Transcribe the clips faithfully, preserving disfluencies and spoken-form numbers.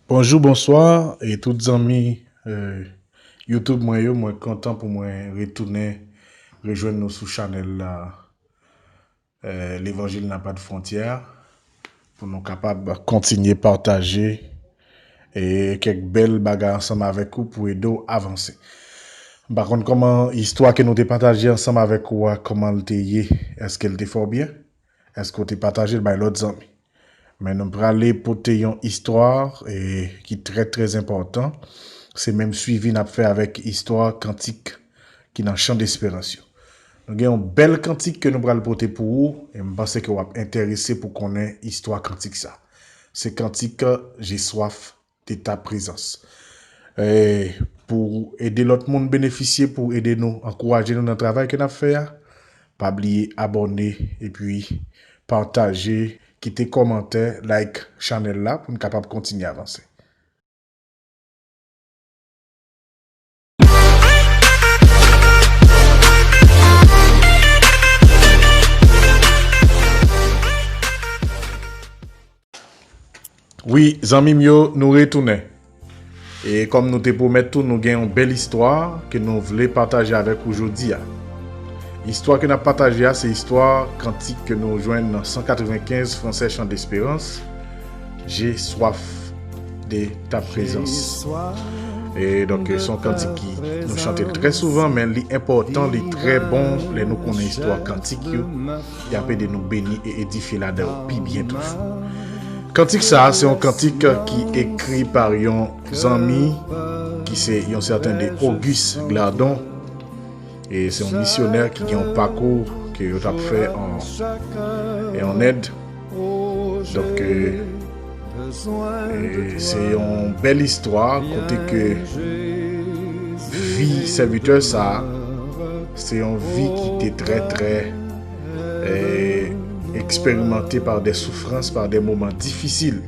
Bonjou, bonswa, e tout zanmi eh, YouTube mwen yo, mwen kontan pou mwen retounen rejwenn nou sou chanèl la, eh, Levanjil Napa de Fwontyè, pou nou kapab kontinye pataje e kèk bèl bagay ansanm avèk ou pou ede w avanse. M pa konn kòman istwa ke nou te pataje ansanm avèk ou a, kòman l te ye, èske l te fè w byen? Èske w te pataje l bay lòt zanmi? Men nou prale pote yon istwa eh, ki trè, trè enpòtan. Se menm swivi n ap fè avèk istwa kantik ki nan Chan Desperans yo. Nou gen yon bèl kantik ke nou pral pote pou ou, e m panse ke w ap enterese pou konnen istwa kantik sa. Se kantik J'ai soif de ta présence. Eh, pou ede lòt moun benefisye, pou ede nou, ankouraje nou nan travay ke n ap fè a, pa bliye abòne epi pataje, kite kòmantè, like chanèl la pou n kapab kontinye avanse. Wi, zanmi m yo, nou retounen. E kòm nou te pwomèt tou, nou gen yon bèl istwa ke nou vle pataje avèk ou jodi a. Istwa ke n ap pataje a, se istwa kantik ke nou jwenn nan san katrevenkenz Fransè Chan Desperans, J'ai soif de ta présence. E donk, se yon kantik ki nou chante l trè souvan, men li enpòtan, li trè bon lè nou konnen istwa kantik yo. Y ap ede nou beni e edifye ladan yo pi byen toujou. Kantik sa a, se yon kantik ki ekri pa yon zanmi ki se yon sèten de Auguste Glardon. E se yon misyonè ki gen yon pakou ke yo t ap fè an, e an End. Donk, eh, eh, se yon bèl istwa kote ke vi sèvitè sa a, se yon vi ki te trè, trè, eh, eksperimante pa de soufrans, pa de moman difisil.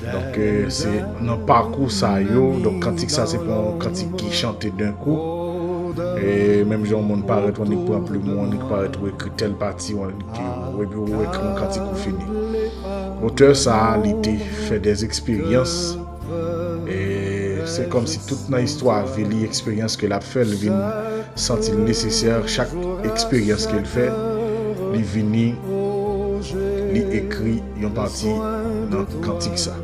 Donk, eh, se nan pakou sa yo, donk kantik sa se pa yon kantik ki chante d'un coup. E menm jan yon moun parèt, ou annik pran plim ou, ou annik parèt, ou ekri tèl pati, ou annik, epi ou ekri yon kantik ou fini. Otè sa a, li te fè des expériences. E se kòmsi tout nan istwa vi li, eksperyans ke l ap fè, li vin santi l nesesè, chak eksperyans ke l fè, li vini, li ekri yon pati nan kantik sa.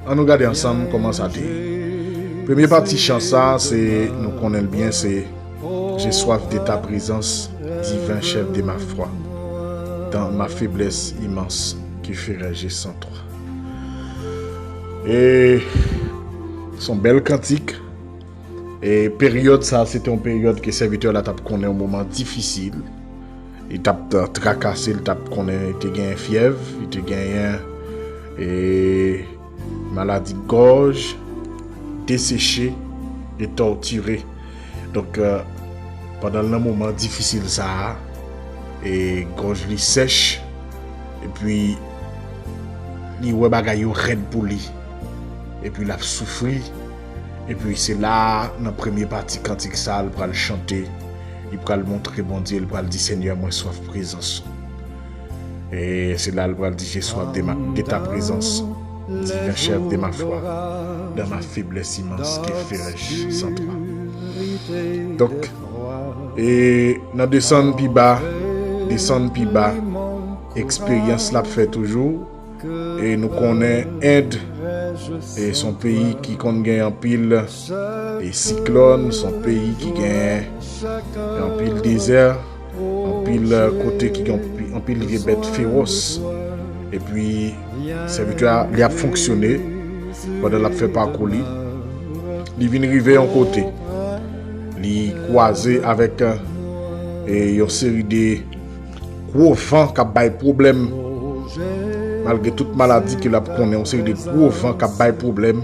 Ann nou gade ansanm kòman sa te ye. Premye pati chan sa, se, nou konnen l byen, se J'ai soif de ta présence, divin chef de ma foi. Dans ma faiblesse immense, que ferais-je sans toi? E se yon bèl kantik. E peryòd sa, se te yon peryòd ke sèvitè la t ap konnen yon moman difisil. Li t ap trakase, li t ap konnen, li te genyen fyèv, li te genyen, e, maladi gòj, deseche e tòtire. Donk, eh, pandan l nan moman difisil sa a, e gòj li sèch, epi li wè bagay yo rèd pou li, epi l ap soufri, epi se la a, nan premye pati kantik sa a, l pral chante, li pral montre Bondye, li pral di, Senyè, mwen swaf prezans ou. E se la l pral di, J'ai soif de, ma, de ta présence, divin chef de ma foi, dans ma faiblesse immense, que ferais-je sans toi? Donk, e nan desann pi ba, desann pi ba, eksperyans l ap fè toujou. E nou konnen End, e se yon peyi ki konn gen anpil, e siklòn, se yon peyi ki gen anpil dezè, anpil, eh, kote ki gen anpi-, anpil vye bèt fewòs. Epi, sèvitè a, li ap fonksyone pandan l ap fè pakou li. Li vin rive yon kote. Li kwaze avèk, eh, yon seri de gwo van k ap bay pwoblèm. Malgre tout maladi ke l ap konnen, yon seri de gwo van k ap bay pwoblèm,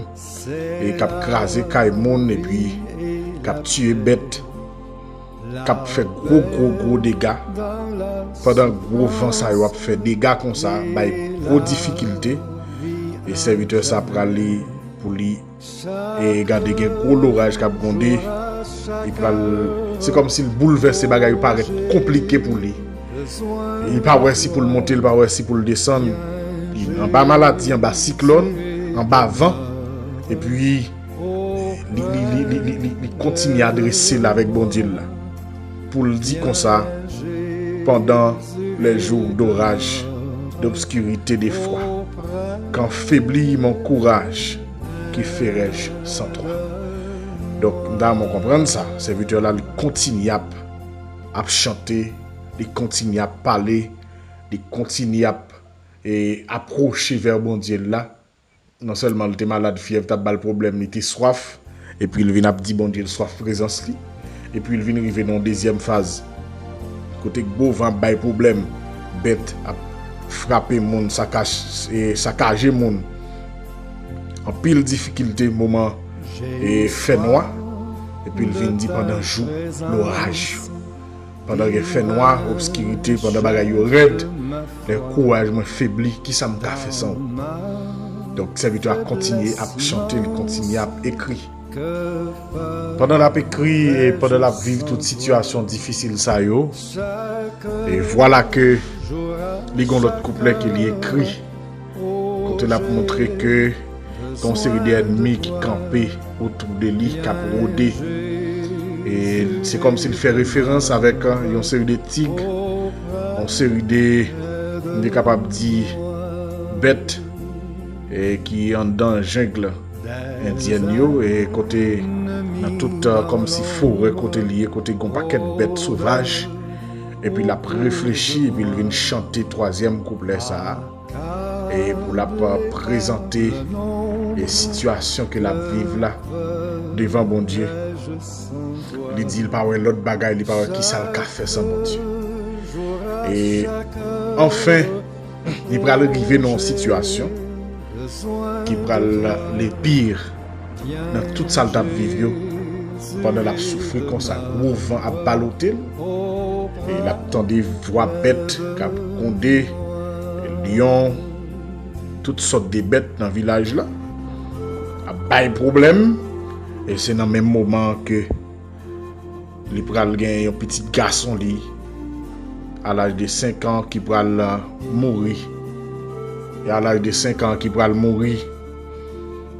e k ap kraze kay moun, epi k ap tiye bèt, k ap fè gwo, gwo, gwo dega. Pandan gwo van sa yo ap fè dega konsa, bay gwo difikilte, e sèvitè sa prale pou li, e gade, gen gwo loraj k ap gwonde. Li pral, se kòmsi l boulvèse, bagay yo parèt konplike pou li. Li pa wè si pou l monte, li pa wè si pou l desann. Li anba maladi, anba siklòn, anba van. Epi, li, li, li, li, li, li, li kontinye adrese l avèk Bondye l la. Pou l di konsa, pendant les jours d'orage, d'obscurité d'effroi, quand faiblit mon courage, que ferai-je sans toi? Donk, m ta renmen w konprann sa. Sèvitè la, li kontinye ap, ap chante, li kontinye ap pale, li kontinye ap, e, apwoche vè Bondye l la. Non sèlman l te malad, fyèv t ap ba l pwoblèm, li te swaf, epi l vin ap di Bondye l swaf prezans li. Epi l vin rive nan yon dezyèm faz, kote gwo van ap bay pwoblèm, bèt ap frape moun, sakaj-, e, sakaje moun. Anpil difikilte, moman, e, fènwa. Epi l vin di pandan jou, loraj yo. Pandan gen fènwa, obskirite, pandan bagay yo rèd, lè kouraj mwen febli, kisa m ka fè san ou? Donk, sèvitè a kontinye ap chante, li kontinye ap ekri. Pandan l ap ekri e pandan l ap viv tout sitiyasyon difisil sa yo, e vwala ke li gen lòt kouplè ke li ekri, kote l ap montre ke gen yon seri de ènmi ki kanpe otou de li, k ap wode. E se kòmsi l fè referans avèk, e, yon seri de tig, yon seri de, m te kapab di, bèt, e, ki anndan jeng endyèn yo, e kote nan tout, e, kòmsi forè kote li ye, kote gen yon pakèt bèt sovaj, epi l ap reflechi, epi l vin chante twazyèm kouplè sa a, e pou l ap, e, prezante, e, sitiyasyon ke l ap viv la devan Bondye. Li di l pa wè lòt bagay, li pa wè kisa l ka fè san Bondye. E anfen, li pral rive nan yon sitiyasyon ki pral le pire nan tout sa l t ap viv yo, pandan l ap soufri konsa, gwo van ap balote l, e l ap tande vwa bèt k ap gwonde, lyon, tout sòt de bèt nan vilaj la ap bay pwoblèm, e se nan menm moman ke li pral gen yon pitit gason li, a laj de senk an, ki pral, e, mouri. E a laj de senk an ki pral mouri.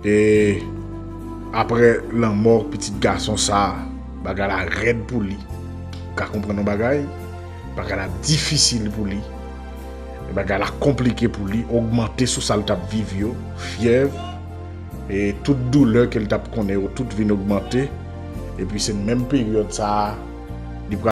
E apre lanmò pitit gason sa a, bagay la rèd pou li. Ou ka konprann yon bagay? Bagay la difisil pou li. E bagay la konplike pou li, ogmante sou sa l t ap viv yo, fyèv, e tout doulè ke l t ap konnen yo, tout vin ogmante. Epi se menm peryòd sa a,